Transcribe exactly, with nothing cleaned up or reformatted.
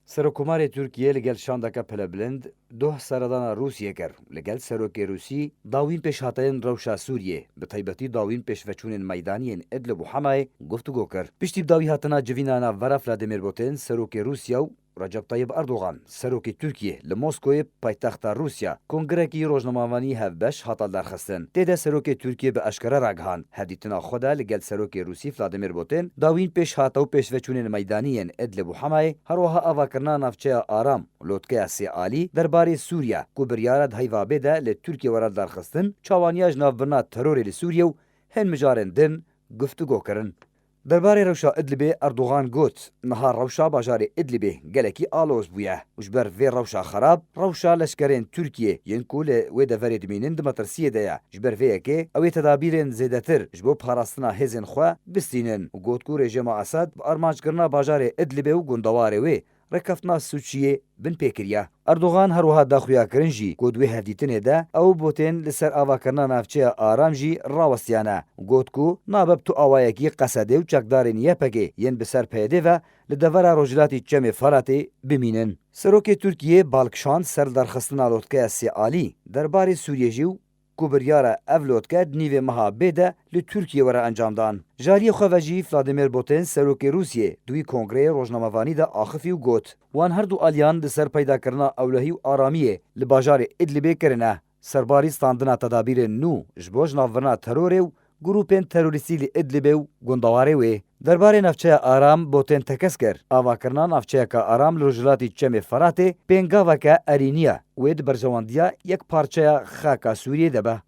Serokkomarê Tirkiyê li gel şandeke pilebilind doh seredana Rûsiyê kir. Li gel serokê Rûsî dawîn pêşhateyên rewşa Sûriyê, bi taybetî dawîn pêşveçûnên meydanî yên Idlib û Hemayê guftûgo kir. Piştî bi dawî hatina civîna navbera Vladimir Putin, serokê Rûsya û Recep Tayyip Erdogan, serokê Tirkiyê, li Moskoyê, paytexta Rûsya, kongrekî rojnamevanî hevbeş hata derxistin. Tê de serokê Tirkiyê bi eşkere ragihand, hevdîtina xwe de li gel serokê Rûsî Vladimir Putin, dawîn pêşhate û pêşveçûnên meydanî yên Idlib û Hemayê, her wiha avakirina navçeya Aram, lotkeya Sê Alî, derbarê Sûriye, ku biryar e di heyva bê de li Tirkiyê were derxistin, çawaniya ji navbirina terorê li Sûriye û hin mijarên din guftûgo kirin. Derbarê rewşa Idlibê Erdogan got, niha rewşa bajarê Idlibê gelekî aloz bûye û ji ber vê rewşa xerab, rewşa leşkerên Tirkiyê yên ku li wê deverê dimînin di metirsiyê de ye. Ji ber vê yekê ew ê tedabîrên zêdetir ji bo parastina hêzên xwe bistînin û got ku rejîma Esad bi armanckirina bajarê Idlibê û gundewarê wê rêkeftina sûciyê binpê kiriye. Erdogan her wiha da xuyakirin jî ku di wê hevdîtinê de ew û Putin li ser avakirina navçeya Aram jî rawestiyane. Got ku nabe bi tu awayekî Qesedê û çekdarên Y P G yên bi ser P Y D'ê ve li devera rojhilatî Çemê Feratê bimînin. Serokê Tirkiyê bal kişand ser lidarxistina lotkeya Sê Alî derbarê Sûriyê jî û ku biryar e ev lotke di nîvê meha bê de li Tirkiyê were encamdan. Ji aliyê xwe ve jî Vladimir Putin, serokê Rûsiyê, di wî kongreyê rojnamevanî de axifî û got, wan her du aliyan li ser peydakirina ewlehî û aramiyê li bajarê Idlibê kirine, serbarî standina tedabîrên nû ji bo jinavbirina terorê û grûpên terorîstî li Idlibê û gundewarê wê. Derbarê navçeya Aram, Putin tekez kir, avakirina navçeyeke aram li rojhilatî Çemê Feratê pêngaveke erênî ye. Wê di berjewendiya yek parçeya xaka Sûriyê de be.